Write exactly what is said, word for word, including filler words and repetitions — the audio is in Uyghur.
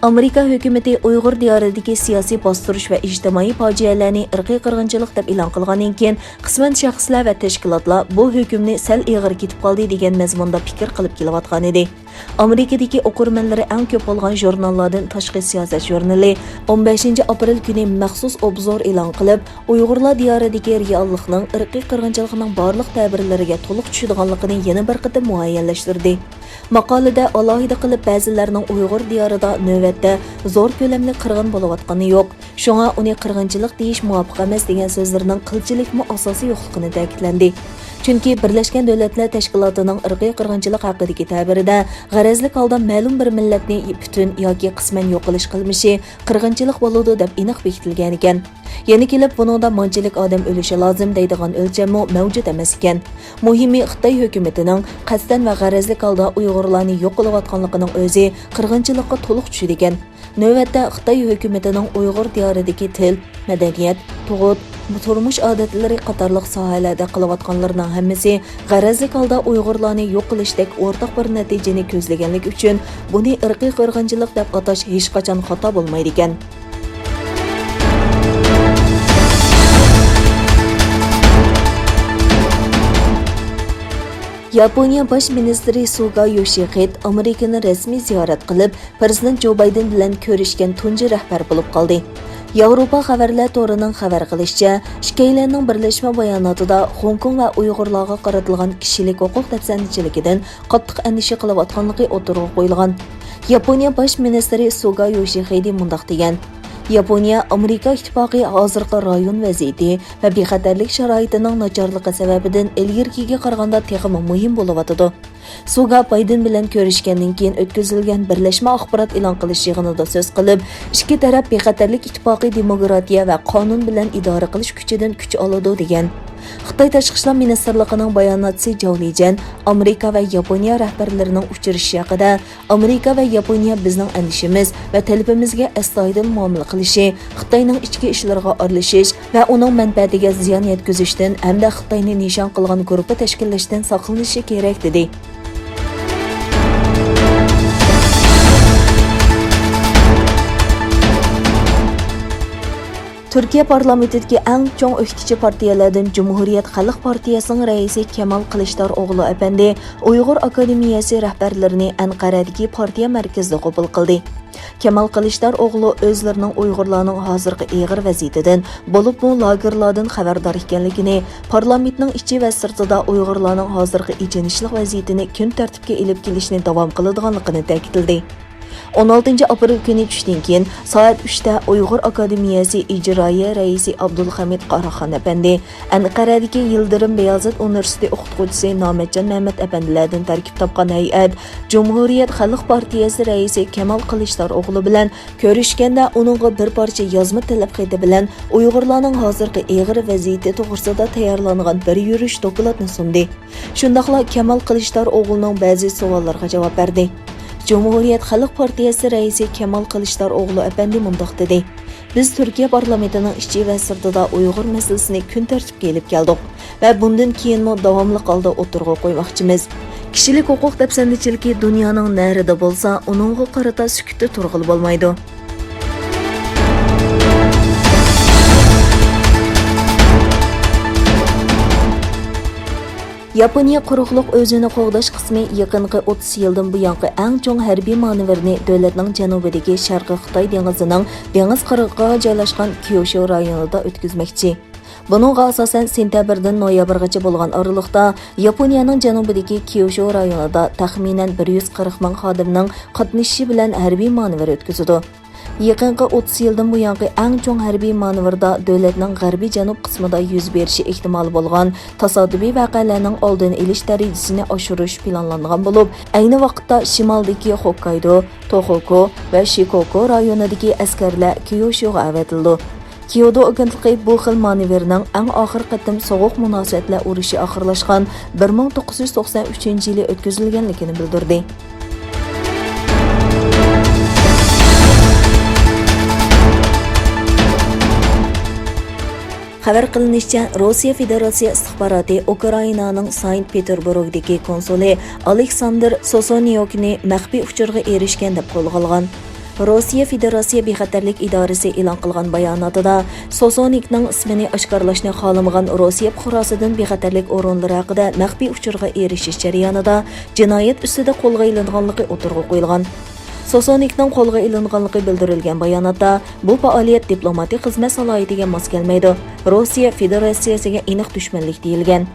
ئامېرىكا ھۆكۈمىتى ئۇيغۇر دىيارىدىكى سىياسىي باستۇرۇش ۋە ئىجتىمائىي پاجىئەلەرنى ئىرقىي قىرغىنچىلىق دەپ ئېلان قىلغاندىن كېيىن، قىسمەن شەخسلەر ۋە تەشكىلاتلار بۇ ھۆكۈمنى سەل ئېغىر كېتىپ قالدى دېگەن مەزمۇندا پىكىر قىلىپ كېلىۋاتقانىدى. ئامېرىكىدىكى ئوقۇرمەنلىرى ئەڭ كۆپ بولغان ژۇرناللاردىن تاشقى سىياسەت ژۇرنىلى ئون بەشىنچى ئاپرېل كۈنى مەخسۇس ئوبزور ئېلان قىلىپ، ئۇيغۇرلار دىيارىدىكى رېئاللىقنىڭ ئىرقىي قىرغىنچىلىقنىڭ بارلىق تەبىرلىرىگە تولۇق چۈشىدىغانلىقىنى يەنە بىر قېتىم مۇئەييەنلەشتۈردى. ماقالىدە ئالاھىدە قىلىپ بەزىلەرنىڭ ئۇيغۇر دىيارىدا نۆۋەتتە زور كۆلەملىك قىرغىن بولۇۋاتقىنى يوق، شۇڭا ئۇنى قىرغىنچىلىق دېيىش مۇۋاپىق ئەمەس دېگەن سۆزلىرىنىڭ قىلچىلىكمۇ ئاساسى يوقلۇقىنى تەكىتلەندى. چۈنكى بىرلەشكەن دۆلەتلەر تەشكىلاتىنىڭ ئىرقىي قىرغىنچىلىق ھەققىدىكى تەبىرىدە غەرەزلىك ھالدا مەلۇم بىر مىللەتنى پۈتۈن ياكى قىسمەن يوق قىلىش قىلمىشى قىرغىنچىلىق بولىدۇ دەپ ئېنىق بېكىتىلگەنىكەن. يەنە كېلىپ بۇنىڭدا مانچىلىك ئادەم ئۆلۈشى لازىم دەيدىغان ئۆلچەممۇ مەۋجۇت ئەمەسكەن. مۇھىمى، خىتاي ھۆكۈمىتىنىڭ قەستەن ۋە غەرەزلىك ھالدا ئۇيغۇرلارنى يوق قىلىۋاتقانلىقىنىڭ ئۆزى قىرغىنچىلىققا تولۇق چۈشىدىكەن. نۆۋەتتە خىتاي ھۆكۈمىتىنىڭ ئۇيغۇر دىيارىدىكى تىل، مەدەنىيەت، تۇغۇت، تۇرمۇش ئادەتلىرى قاتارلىق ساھەلەردە قىلىۋاتقانلىرىنىڭ ھەممىسى غەرەزلىك ھالدا ئۇيغۇرلارنى يوق قىلىشتەك ئورتاق بىر نەتىجىنى كۆزلىگەنلىكى ئۈچۈن، بۇنى ئىرقىي قىرغىنچىلىق دەپ ئاتاش ھېچقاچان خاتا بولمايدىكەن. ياپونىيە باش مىنىستىرى سۇگا يوشىخىد ئامېرىكىنى رەسمىي زىيارەت قىلىپ، پىرېزىدېنت جو بايدېن بىلەن كۆرۈشكەن تۇنجى رەھبەر بولۇپ قالدى. ياۋروپا خەۋەرلەر تورىنىڭ خەۋەر قىلىشىچە، ئىككىيلەننىڭ بىرلەشمە باياناتىدا خوڭكوڭ ۋە ئۇيغۇرلارغا قارىتىلغان كىشىلىك ھوقۇق دەپسەندىچىلىكىدىن قاتتىق ئەندىشە قىلىۋاتقانلىقى ئوتتۇرىغا قويۇلغان. ياپونىيە باش مىنىستىرى سۇگا يوشىخىدى مۇنداق دېگەن: ياپونىيە ئامېرىكا ئىتتىپاقى ھازىرقى رايون ۋەزىيىتى ۋە بىخەتەرلىك شارائىتىنىڭ ناچارلىقى سەۋەبىدىن ئىلگىرىكىگە قارىغاندا تېخىمۇ مۇھىم بولۇۋاتىدۇ. سۇگا بايدېن بىلەن كۆرۈشكەندىن كېيىن ئۆتكۈزۈلگەن بىرلەشمە ئاخبارات ئېلان قىلىش يىغىنىدا سۆز قىلىپ، ئىككى تەرەپ بىخەتەرلىك ئىتتىپاقى دېموكراتىيە ۋە قانۇن بىلەن ئىدارە قىلىش كۈچىدىن كۈچ ئالىدۇ، دېگەن. خىتاي تاشقى ئىشلار مىنىستىرلىقىنىڭ باياناتچىسى جاۋ لىجيەن ئامېرىكا ۋە ياپونىيە رەھبەرلىرىنىڭ ئۇچرىشىشى ھەققىدە، ئامېرىكا ۋە ياپونىيە بىزنىڭ ئەندىشىمىز ۋە تەلىپىمىزگە ئەستايىدىل مۇئامىلە قىلىشى، خىتاينىڭ ئىچكى ئىشلىرىغا ئارىلىشىش ۋە ئۇنىڭ مەنپەئەتىگە زىيان يەتكۈزۈشتىن ھەمدە خىتاينى نىشان قىلغان گۇرۇپپا تەشكىللەشتىن ساقلىنىشى كېرەك، دېدى. تۈركىيە پارلامېنتىدىكى ئەڭ چوڭ ئۆكتىچى پارتىيەلەردىن جۇمھۇرىيەت خەلق پارتىيەسىنىڭ رەئىسى كېمال قىلىچداروغلۇ ئەپەندى ئۇيغۇر ئاكادېمىيەسى رەھبەرلىرىنى ئەنقەرەدىكى پارتىيە مەركىزىدە قوبۇل قىلدى. كېمال قىلىچداروغلۇ ئۆزلىرىنىڭ ئۇيغۇرلارنىڭ ھازىرقى ئېغىر ۋەزىيىتىدىن، بولۇپمۇ لاگېرلاردىن خەۋەردار ئىكەنلىكىنى، پارلامېنتنىڭ ئىچى ۋە سىرتىدا ئۇيغۇرلارنىڭ ھازىرقى ئېچىنىشلىق ۋەزىيىتىنى كۈن تەرتىپكە ئېلىپ كېلىشنى داۋام قىلىدىغانلىقىنى تەكىتلىدى. ئون ئالتىنچى ئاپرېل كۈنى چۈشتىن كېيىن سائەت ئۈچتە ئۇيغۇر ئاكادېمىيەسى ئىجرائىيە رەئىسى ئابدۇلخەمىت قاراخان ئەپەندى، ئەنقەرەدىكى يىلدىرىم بەيازىت ئۇنىۋېرسىتېتى ئوقۇتقۇچىسى نامەتجان مەمەت ئەپەندىلەردىن تەركىب تاپقان ھەيئەت جۇمھۇرىيەت خەلق پارتىيەسى رەئىسى كېمال قىلىچداروغلۇ بىلەن كۆرۈشكەندە، ئۇنىڭغا بىر پارچە يازما تەلەپ خېتى بىلەن ئۇيغۇرلارنىڭ ھازىرقى ئېغىر ۋەزىيىتى توغرىسىدا تەييارلانغان بىر يۈرۈش دوكلاتنى سۇندى. شۇنداقلا كېمال قىلىچداروغلۇنىڭ بەزى سوئاللىرىغا جاۋاب بەردى. جۇمھۇرىيەت خەلق پارتىيەسى رەئىسى كېمال قىلىچداروغلۇ ئەپەندى مۇنداق دېدى: بىز تۈركىيە پارلامېنتىنىڭ ئىچى ۋە سىرتىدا ئۇيغۇر مەسىلىسىنى كۈن تەرتىپكە ئېلىپ كەلدۇق ۋە بۇندىن كېيىنمۇ داۋاملىق ھالدا ئوتتۇرىغا قويماقچىمىز. كىشىلىك ھوقۇق دەپسەندىچىلىكى دۇنيانىڭ نەرىدە بولسا، ئۇنىڭغا قارىتا سۈكۈتتە تۇرغىلى بولمايدۇ. ياپونىيە قۇرۇقلۇق ئۆزىنى قوغداش قىسمى يېقىنقى ئوتتۇز يىلدىن بۇيانقى ئەڭ چوڭ ھەربىي مانېۋىرنى دۆلەتنىڭ جەنۇبىدىكى شەرقىي خىتاي دېڭىزىنىڭ دېڭىز قىرغىقىغا جايلاشقان كيۇشۇ رايونىدا ئۆتكۈزمەكچى. بۇنىڭغا ئاساسەن، سېنتەبىردىن نويابىرغىچە بولغان ئارىلىقتا ياپونىيەنىڭ جەنۇبىدىكى كيۇشۇ رايونىدا تەخمىنەن بىر يۈز قىرىق مىڭ خادىمنىڭ قاتنىشىشى بىلەن ھەربىي مانېۋىر ئۆتكۈزىدۇ. يېقىنقى ئوتتۇز يىلدىن بۇيانقى ئەڭ چوڭ ھەربىي مانېۋىردا دۆلەتنىڭ غەربىي جەنۇب قىسمىدا يۈز بېرىشى ئېھتىمالى بولغان تاسادىپىي ۋەقەلەرنىڭ ئالدىنى ئېلىش دەرىجىسىنى ئاشۇرۇش پىلانلانغان بولۇپ، ئەينى ۋاقىتتا شىمالدىكى خوككايدو، توخوكۇ ۋە شىكوكۇ رايونىدىكى ئەسكەرلەر كيۇشۇغا ئەۋەتىلىدۇ. كيودو ئاگېنتلىقى بۇ خىل مانېۋىرنىڭ ئەڭ ئاخىرقى قېتىم سوغۇق مۇناسىۋەتلەر ئۇرۇشى ئاخىرلاشقان بىر مىڭ توققۇز يۈز توقسەن ئۈچىنچى يىلى ئۆتكۈزۈلگەنلىكىنى بىلدۈردى. خەۋەر قىلىنىشىچە، روسىيە فېدېراتسىيە ئىستىخباراتى ئۇكرائىنانىڭ سانكت پېتېربۇرگدىكى كونسۇلى ئالېكساندىر سوسونيوكنى مەخپىي ئۇچۇرغا ئېرىشكەن دەپ قولغا ئالغان. روسىيە فېدېراتسىيە بىخەتەرلىك ئىدارىسى ئېلان قىلغان باياناتىدا، سوسونىكنىڭ ئىسمىنى ئاشكارىلاشنى خالىمىغان روسىيە پۇقراسىدىن بىخەتەرلىك ئورۇنلىرى ھەققىدە مەخپىي ئۇچۇرغا ئېرىشىش جەريانىدا جىنايەت ئۈستىدە قولغا ئېلىنغانلىقى ئوتتۇرىغا قويۇلغان. سوسونىكنىڭ قولغا ئېلىنغانلىقى بىلدۈرۈلگەن باياناتتا، بۇ پائالىيەت دىپلوماتىك خىزمەت سالاھىيىتىگە ماس كەلمەيدۇ، روسىيە فېدېراتسىيەسىگە ئېنىق دۈشمەنلىك دېيىلگەن.